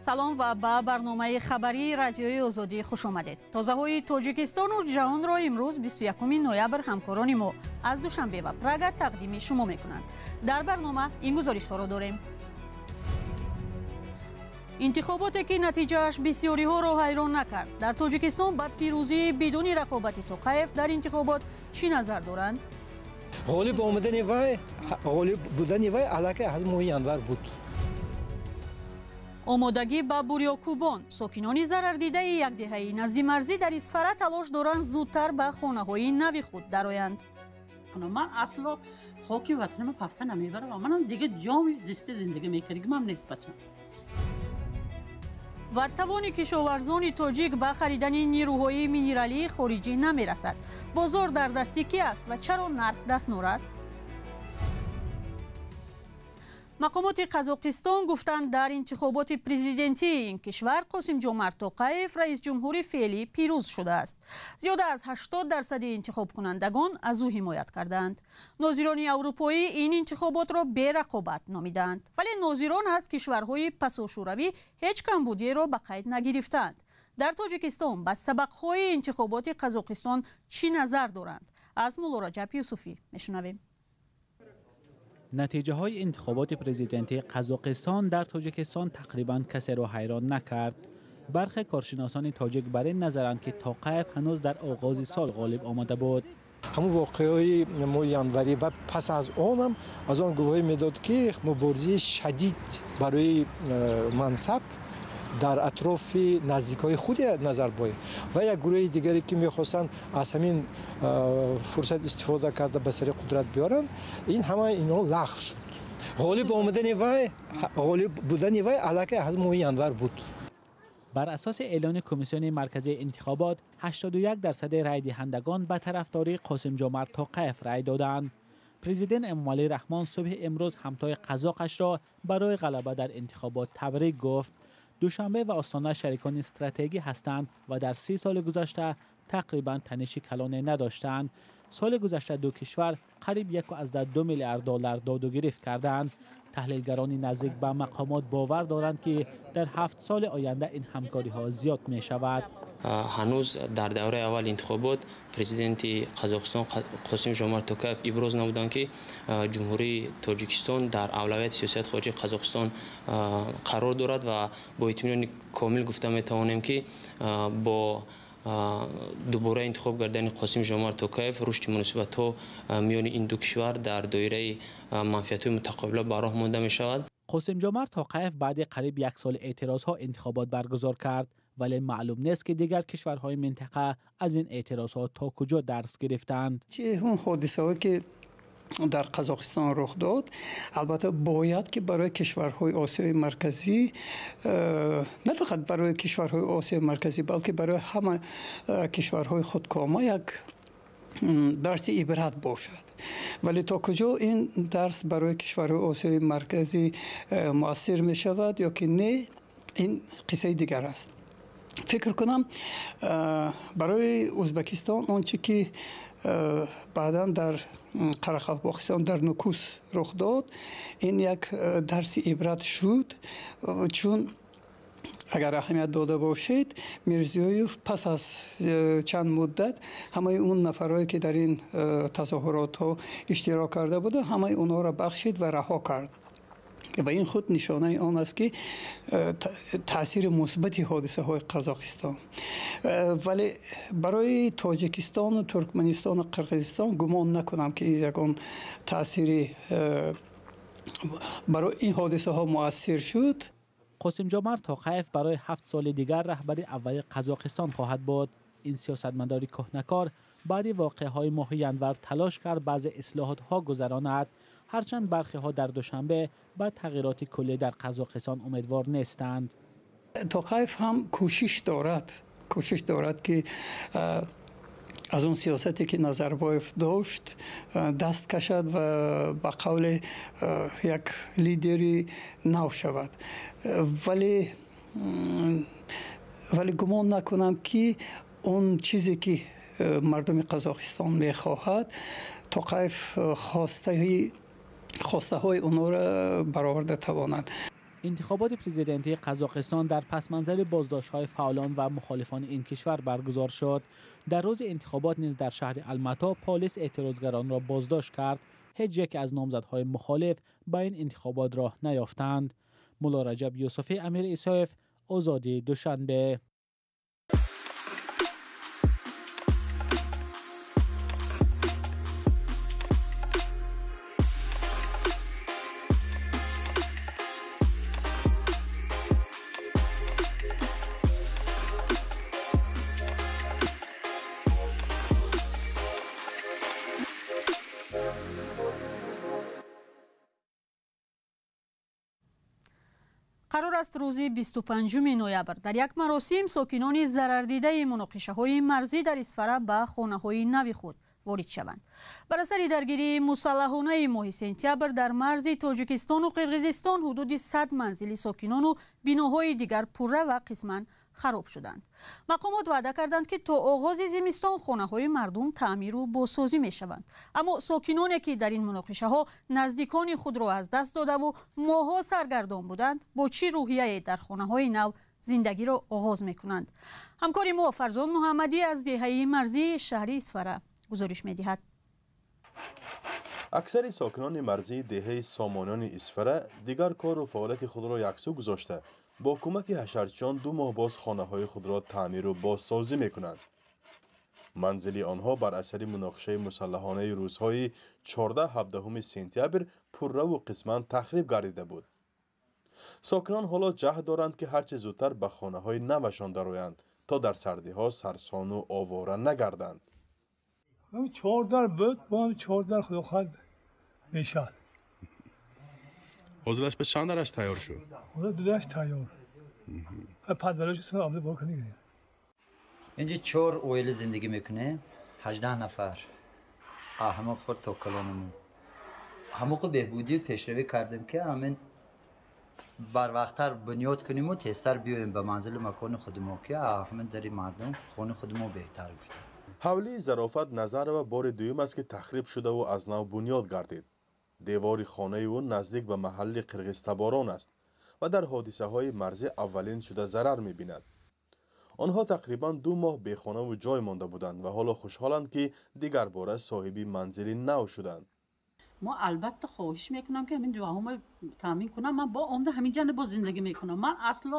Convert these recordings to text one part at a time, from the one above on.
Салом ва ба барномаи хабарии Радиои Озодӣ хуш омадед. Тозаҳои Тоҷикистону ҷаҳонро имрӯз 21 ноябр ҳамкорони мо аз Душанбе ва Прага тақдими шумо мекунанд. Дар барнома ин гузоришҳоро дорем. Интихоботе ки натиҷааш бисёриҳоро ҳайрон накард. Дар Тоҷикистон ба пирӯзии бидуни рақобати Тоқаев дар интихобот чӣ назар доранд? Ғолиб омадани вай, ғолиб будани вай аллакай аз моҳи январ буд. Омодагӣ ба бурёкӯбон. Сокинони зарардидаи як деҳаи наздимарзӣ дар Исфара талош доранд зудтар ба хонаҳои нави худ дароянд. Ман асло хоки ватанама пафта намебарам. Манам дига ҷоми зисти зиндагӣ мекардагимам нест, бачам. Ва тавони кишоварзони тоҷик ба харидани нирӯҳои минералии хориҷӣ намерасад. Бозор дар дасти ки аст ва чаро нарх дастнорас? Мақомоти Қазоқистон гуфтанд, дар интихоботи президентии ин кишвар Қосимҷомарт Тоқаев, раисҷумҳури феълӣ, пирӯз шудааст. Зиёда аз 80 дарсади интихобкунандагон аз ӯ ҳимоят кардаанд. Нозирони аврупоӣ ин интихоботро берақобат номидаанд, вале нозирон аз кишварҳои пасошӯравӣ ҳеҷ камбудиеро ба қайд нагирифтаанд. Дар Тоҷикистон ба сабақҳои интихоботи Қазоқистон чӣ назар доранд, аз Муллораҷаб Юсуфӣ мешунавем. Натиҷаҳои интихоботи президентии Қазоқистон дар Тоҷикистон тақрибан касеро ҳайрон накард. Бархе коршиносони тоҷик бар ин назаранд, ки Тоқаев ҳанӯз дар оғози сол ғолиб омада буд. Ҳамун воқеаҳои моҳи январӣ ва пас аз онам аз он гувоҳӣ медод, ки муборизаи шадид барои мансаб дар атрофи наздикҳои худи Назарбоев ва як гурӯҳи дигаре, ки мехостанд аз ҳамин фурсат истифода карда ба сари қудрат биёранд, ин ҳама инҳо лағв шуд. Ғолиб омадани вай, ғолиб будани вай аллакай аз моҳи январ буд. Бар асоси эълони Комиссиони марказии интихобот, 81 дарсади райдиҳандагон ба тарафдории Қосимҷомарт Тоқаев рай доданд. Президент Эмомалӣ Раҳмон субҳи имрӯз ҳамтои қазоқашро барои ғалаба дар интихобот табрик гуфт. Душанбе ва Остона шарикони стратегӣ ҳастанд ва дар 30 соли гузашта тақрибан таниши калоне надоштанд. Соли гузашта ду кишвар қариб 1,2 миллиард доллар доду гирифт карданд. Таҳлилгарони наздик ба мақомот бовар доранд, ки дар 7 соли оянда ин ҳамкориҳо зиёд мешавад. Ҳанӯз дар давраи аввали интихобот президенти Қазоқистон Қосим Жомарт Токаев иброз намуданд, ки Ҷумҳурии Тоҷикистон дар авлавияти сиёсати хориҷии Қазоқистон қарор дорад, ва бо итминони комил гуфта метавонем, ки бо дубора интихоб гардани Қосим Жомарт Токаев рушди муносибатҳо миёни ин ду кишвар дар доираи манфиатҳои мутақобила ба роҳ монда мешавад. Қосимҷомарт Тоқаев баъди қариб як соли эътирозҳо интихобот баргузор кард, вале маълум нест, ки дигар кишварҳои минтақа аз ин эътирозҳо то куҷо дарс гирифтаанд. Он ҳодисаҳое ки дар Қазоқистон рух дод, албатта, бояд ки барои кишварҳои Осиёи Марказӣ, на фақат барои кишварҳои Осиёи Марказӣ, балки барои ҳама кишварҳои худкома як дарси ибрат бошад. Вале то куҷо ин дарс барои кишварҳои Осиёи Марказӣ муассир мешавад ё ки не, ин қиссаи дигар аст. Фикр кунам, барои Ӯзбекистон он чи ки баъдан дар Қарақалпоқистон, дар Нукус рух дод, ин як дарси ибрат шуд, чун агар аҳамият дода бошед, Мирзиёев пас аз чанд муддат ҳамаи он нафарое ки дар ин тазоҳуротҳо иштирок карда буданд, ҳамаи онҳоро бахшид ва раҳо кард. Ва ин худ нишонаи он аст, ки таъсири мусбати ҳодисаҳои Қазоқистон. Вале барои Тоҷикистону Туркманистону Қирғизистон гумон накунам, ки ягон таъсири барои ин ҳодисаҳо муассир шуд. Қосимҷомарт Тоқаев барои 7 соли дигар раҳбари аввали Қазоқистон хоҳад буд. Ин сиёсатмадори кӯҳнакор баъди воқеаҳои моҳи январ талош кард баъзе ислоҳотҳо гузаронад, ҳарчанд бархеҳо дар Душанбе ба тағйироти куллӣ дар Қазоқистон умедвор нестанд. Тоқаев ҳам кӯшиш дорад, ки аз он сиёсате ки Назарбоев дошт, даст кашад ва ба қавле як лидери нав шавад. Вале гумон накунам, ки он чизе ки мардуми Қазоқистон мехоҳад, Тоқаев хостаҳои онҳоро бароварда тавонад. Интихоботи президентии Қазоқистон дар пасманзари боздоштҳои фаъолон ва мухолифони ин кишвар баргузор шуд. Дар рӯзи интихобот низ дар шаҳри Алмато полис эътирозгаронро боздошт кард. Ҳеҷ яке аз номзадҳои мухолиф ба ин интихобот роҳ наёфтанд. Мулло Раҷаб Юсуфӣ, Амир Исоев, Озодӣ, Душанбе. Қарор аст рӯзи 25 ноябр дар як маросим сокинони зарардидаи муноқишаҳои марзӣ дар Исфара ба хонаҳои нави худ ворид шаванд. Бар асари даргирии мусаллаҳонаи моҳи сентябр дар марзи Тоҷикистону Қирғизистон ҳудуди 100 манзили сокинону биноҳои дигар пурра ва қисман хароб шуданд. Мақомот ваъда карданд, ки то оғози зимистон хонаҳои мардум таъмиру бозсозӣ мешаванд. Аммо сокиноне, ки дар ин муноқишаҳо наздикони худро аз даст додаву моҳҳо саргардон буданд, бо чӣ рӯҳияе дар хонаҳои нав зиндагиро оғоз мекунанд? Ҳамкори мо Фарзон Муҳаммадӣ аз деҳаи марзии шаҳри Исфара гузориш медиҳад. Аксари сокинони марзии деҳаи Сомониёни Исфара дигар кору фаъолияти худро яксӯ гузошта, бо кӯмаки ҳашарчиён 2 моҳ боз хонаҳои худро таъмиру бозсозӣ мекунанд. Манзили онҳо бар асари муноқишаи мусаллаҳонаи рӯзҳои 14-17 сентябр пурраву қисман тахриб гардида буд. Сокинон ҳоло ҷаҳд доранд, ки ҳарчи зудтар ба хонаҳои навашон дароянд, то дар сардиҳо сарсону овора нагарданд. 4 дар буд, бо ҳам 4 дар худо хоҳад мешавад. Ҳозираш ба чанд дараш тайёр шуд? Ҳозир 2 дараш тайёр. Падвалош абд бо кунӣ. Инҷа 4 оила зиндагӣ мекунем, 18 нафар. Ҳама хурд то калонамон. Ҳамоқу беҳбудию пешравӣ кардем, ки ҳамин барвақттар бунёд куниму тезтар биёем ба манзилу макони худамо, ки ҳамин дари мардум хони худамо беҳтар гуфтем. Ҳавлии Зарофат Назарова бори дуюм аст, ки тахриб шудаву аз нав бунёд гардид. Девори хонаи ӯ наздик ба маҳалли қирғизтаборон аст ва дар ҳодисаҳои марзӣ аввалин шуда зарар мебинад. Онҳо тақрибан 2 моҳ бехонаву ҷой монда буданд ва ҳоло хушҳоланд, ки дигарбора соҳиби манзили нав шуданд. Мо албатта хоҳиш мекунам, ки ҳамин дуоҳомо таъмин кунам. Ман бо омда ҳамин ҷа боз зиндагӣ мекунам. Ман асло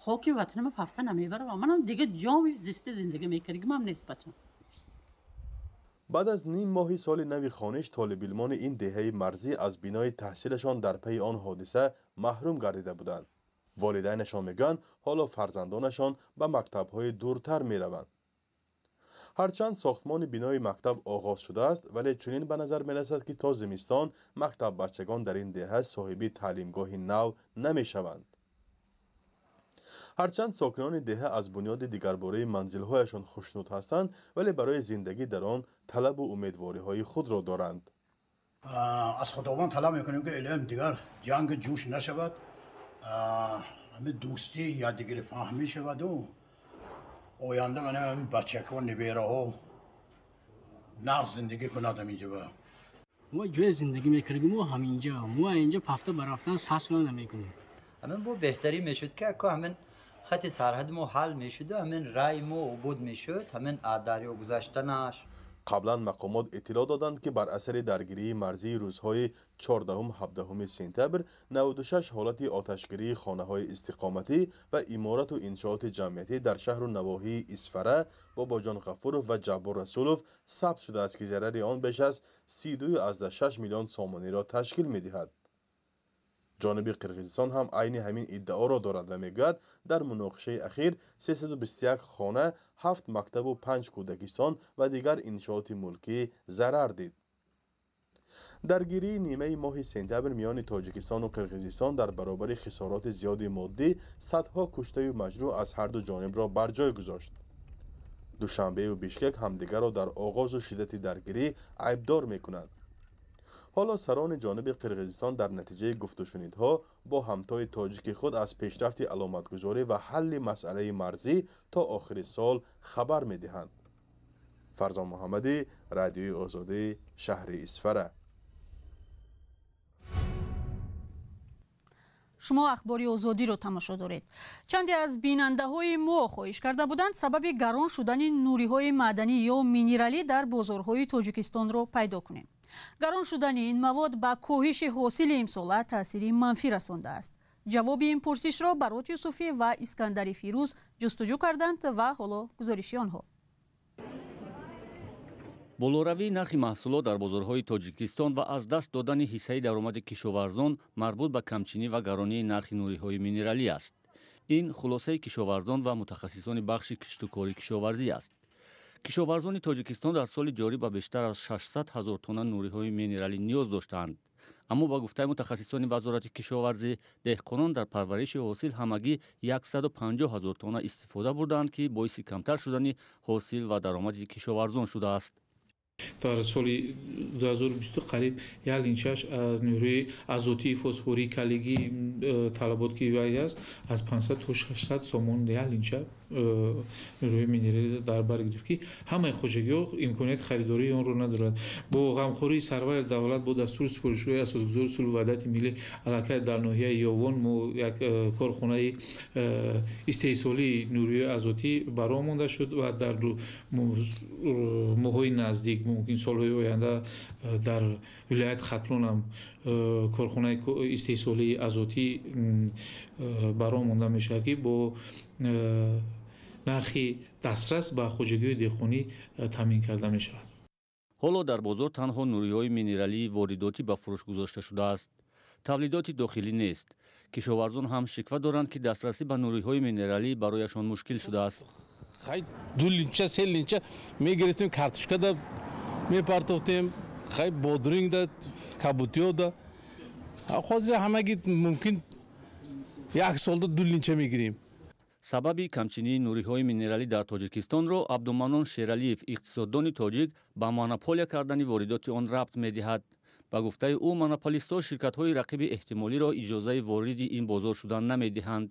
хоки ватанама пафта намебарам. Манам дига ҷоми зисте зиндагӣ мекардигимам нест, бачам. Баъд аз ним моҳи соли нави хониш толибилмони ин деҳаи марзӣ аз бинои таҳсилашон дар пайи он ҳодиса маҳрум гардида буданд. Волидайнашон мегӯянд, ҳоло фарзандонашон ба мактабҳои дуртар мераванд. Ҳарчанд сохтмони бинои мактаб оғоз шудааст, вале чунин ба назар мерасад, ки то зимистон мактаббачагон дар ин деҳа соҳиби таълимгоҳи нав намешаванд. Ҳарчанд сокинони деҳа аз бунёди дигарбораи манзилҳояшон хушнуд ҳастанд, вале барои зиндагӣ дар он талабу умедвориҳои худро доранд. Аз Худованд талаб мекунем, ки илм дигар ҷанг ҷӯш нашавад, ҳамин дӯстӣ якдигари фаҳмӣ шаваду оянда мана ҳамин бачаҳо, набераҳо нағз зиндагӣ кунад ҳаминҷа. Мо ҷоя зиндагӣ мекардем, мо ҳаминҷа, мо инҷа пафта барафтан 100 сола намекунем. Ҳамин бо беҳтарӣ мешуд, ки ако ҳамин хати сарҳади мо ҳал мешуду ҳамин раи мо убуд мешуд, ҳамин дарё гузаштанаш. Қаблан мақомот иттилоъ доданд, ки бар асари даргирии марзии рӯзҳои 14-17 сентябр 96 ҳолати оташгирии хонаҳои истиқоматӣ ва иморату иншооти ҷамъиятӣ дар шаҳру навоҳии Исфара, Бобоҷон Ғафуров ва Ҷаббор Расулов сабт шудааст, ки зарари он беш аз 32,6 миллион сомониро ташкил медиҳад. Ҷониби Қирғизистон ҳам айни ҳамин иддаоро дорад ва мегӯяд, дар муноқишаи ахир 321 хона, 7 мактабу 5 кӯдакистон ва дигар иншооти мулкӣ зарар дид. Даргирии нимаи моҳи сентябр миёни Тоҷикистону Қирғизистон дар баробари хисороти зиёди моддӣ садҳо куштаю маҷрӯҳ аз ҳарду ҷонибро бар ҷой гузошт. Душанбею Бишкек ҳамдигарро дар оғозу шиддати даргирӣ айбдор мекунанд. Ҳоло сарони ҷониби Қирғизистон дар натиҷаи гуфтушунидҳо бо ҳамтои тоҷики худ аз пешрафти аломатгузорӣ ва ҳалли масъалаи марзӣ то охири сол хабар медиҳанд. Фарзон Муҳаммадӣ, Радиои Озодӣ, шаҳри Исфара. Шумо Ахбори Озодиро тамошо доред. Чанде аз бинандаҳои мо хоҳиш карда буданд сабаби гарон шудани нуриҳои маъданӣ ё минералӣ дар бозорҳои Тоҷикистонро пайдо кунем. Гарон шудани ин мавод ба коҳиши ҳосили имсола таъсири манфӣ расондааст. Ҷавоби ин пурсишро Барот Юсуфӣ ва Искандари Фирӯз ҷустуҷӯ карданд ва ҳоло гузориши онҳо. Болоравии нархи маҳсулот дар бозорҳои Тоҷикистон ва аз даст додани ҳиссаи даромади кишоварзон марбут ба камчинӣ ва гаронии нархи нуриҳои минералӣ аст. Ин хулосаи кишоварзон ва мутахассисони бахши киштукори кишоварзӣ аст. Кишоварзони Тоҷикистон дар соли ҷорӣ ба бештар аз 600 ҳазор тонна нуриҳои минералӣ ниёз доштаанд. Аммо ба гуфтаи мутахассисони Вазорати кишоварзӣ, деҳқонон дар парвариши ҳосил ҳамагӣ 150 ҳазор тонна истифода бурдаанд, ки боиси камтар шудани ҳосил ва даромади кишоварзон шудааст. Дар соли 2020 қариб 1,6 аз нуриҳои азотии фосфории калигӣ талабот ки вай аст, аз 500 то 600 сомон 1,6 нуриҳои минералӣ дар бар гирифт, ки ҳамаи хоҷагиҳо имконияти харидории онро надорад. Бо ғамхории сарвари давлат, бо дастури супоришҳои асосгузори сулҳу ваҳдати миллӣ, аллакай дар ноҳияи Ёвон мо як корхонаи истеҳсолии нуриҳои азотӣ бароҳ монда шуд ва дар моҳҳои наздик, мумкин солҳои оянда, дар вилояти Хатлон ҳам корхонаи истеҳсолии азотӣ бароҳ монда мешавад, ки бо нархи дастрас ба хоҷагиҳои деҳқонӣ таъмин карда мешавад. Ҳоло дар бозор танҳо нуриҳои минералии воридотӣ ба фурӯш гузошта шудааст. Тавлидоти дохилӣ нест. Кишоварзон ҳам шиква доранд, ки дастрасӣ ба нуриҳои минералӣ барояшон мушкил шудааст. Хай 2 линча, 3 линча мегирифтем, картошкада мепартофтем, хай бодрингда, кабутиёда. Ҳозир ҳамагӣ мумкин як солда 2 линча мегирем. Сабаби камчинии нуриҳои минералӣ дар Тоҷикистонро Абдуманнон Шералиев, иқтисоддони тоҷик, ба монополия кардани воридоти он рабт медиҳад. Ба гуфтаи ӯ, монополистҳо ширкатҳои рақиби эҳтимолиро иҷозаи вориди ин бозор шудан намедиҳанд.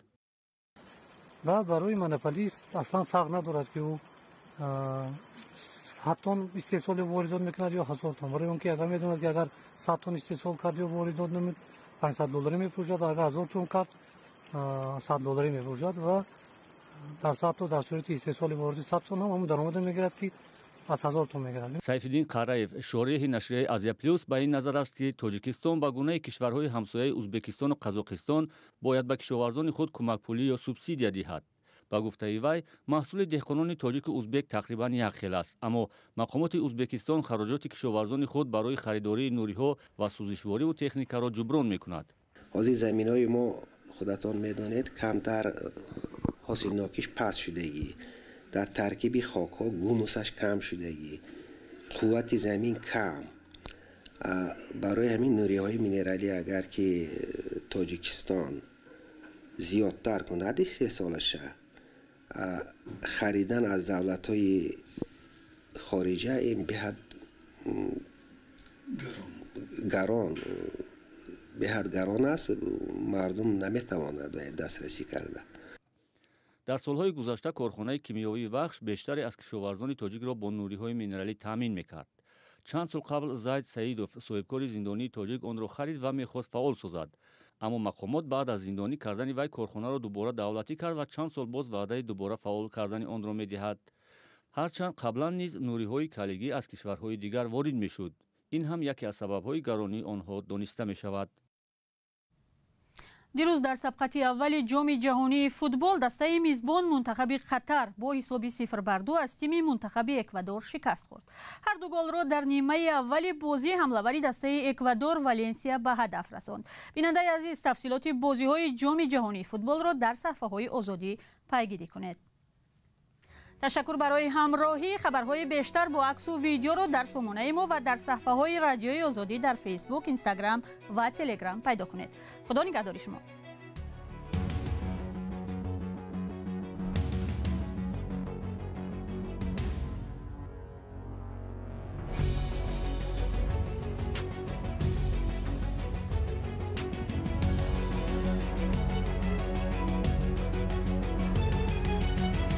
Ва барои монополист аслан фарқ надорад, ки ӯ 7 тонн истеҳсоли воридот мекунад ё 1000 тонн. Барои он ки агар медонад, ки агар 100 тонн истеҳсол кард ё воридот намуд, 500 долларӣ мефурӯшад, агар 1000 тонн кард, 100 долларӣ мефурӯшад ва дар 100 тонн дар сурати истеҳсоли воридӣ 100 тонн ҳам ҳамон даромадро мегирад, ки аз 1000 тонн мегирад. Сайфиддин Қараев, шореҳи нашрияи Азия Плюс, ба ин назар аст, ки Тоҷикистон ба гунаи кишварҳои ҳамсояи Узбекистону Қазоқистон бояд ба кишоварзони худ кӯмакпулӣ ё субсидия диҳад. Ба гуфтаи вай, маҳсули деҳқонони тоҷику узбек тақрибан як хел аст, аммо мақомоти Узбекистон хароҷоти кишоварзони худ барои харидории нуриҳо ва сӯзишвориву техникаро ҷуброн мекунад. Ҳозир заминҳои мо, худатон медонед, камтар ҳосилнокиш паст шудагӣ, дар таркиби хокҳо гумусаш кам шудагӣ, қуввати замин кам. Барои ҳамин нуриҳои минералӣ агар ки Тоҷикистон зиёдтар кунад истеҳсолаша, харидан аз давлатҳои хориҷа ин беҳад гарон аст, мардум наметавонад дастрасӣ карда. Дар солҳои гузашта корхонаи кимиёвии Вахш бештаре аз кишоварзони тоҷикро бо нуриҳои минералӣ таъмин мекард. Чанд сол қабл Зайд Саидов, соҳибкори зиндонии тоҷик, онро харид ва мехост фаъол созад. Аммо мақомот баъд аз зиндонӣ кардани вай корхонаро дубора давлатӣ кард ва чанд сол боз ваъдаи дубора фаъол кардани онро медиҳад. Ҳарчанд қаблан низ нуриҳои калигӣ аз кишварҳои дигар ворид мешуд. Ин ҳам яке аз сабабҳои гаронии онҳо дониста мешавад. Дирӯз дар сабқати аввали Ҷоми ҷаҳонии футбол дастаи мизбон мунтахаби Қатар бо ҳисоби 0-2 аз тими мунтахаби Эквадор шикаст хӯрд. Ҳар ду голро дар нимаи аввали бозӣ ҳамлавари дастаи Эквадор Валенсия ба ҳадаф расонд. Бинандаи азиз, тафсилоти бозиҳои Ҷоми ҷаҳонии футболро дар саҳифаҳои Озодӣ пайгирӣ кунед. Ташаккур барои ҳамроҳӣ. Хабарҳои бештар бо аксу видеоро дар сомонаи мо ва дар саҳифаҳои Радиои Озодӣ дар Фейсбук, Инстаграм ва Телеграм пайдо кунед. Худо нигаҳдори шумо.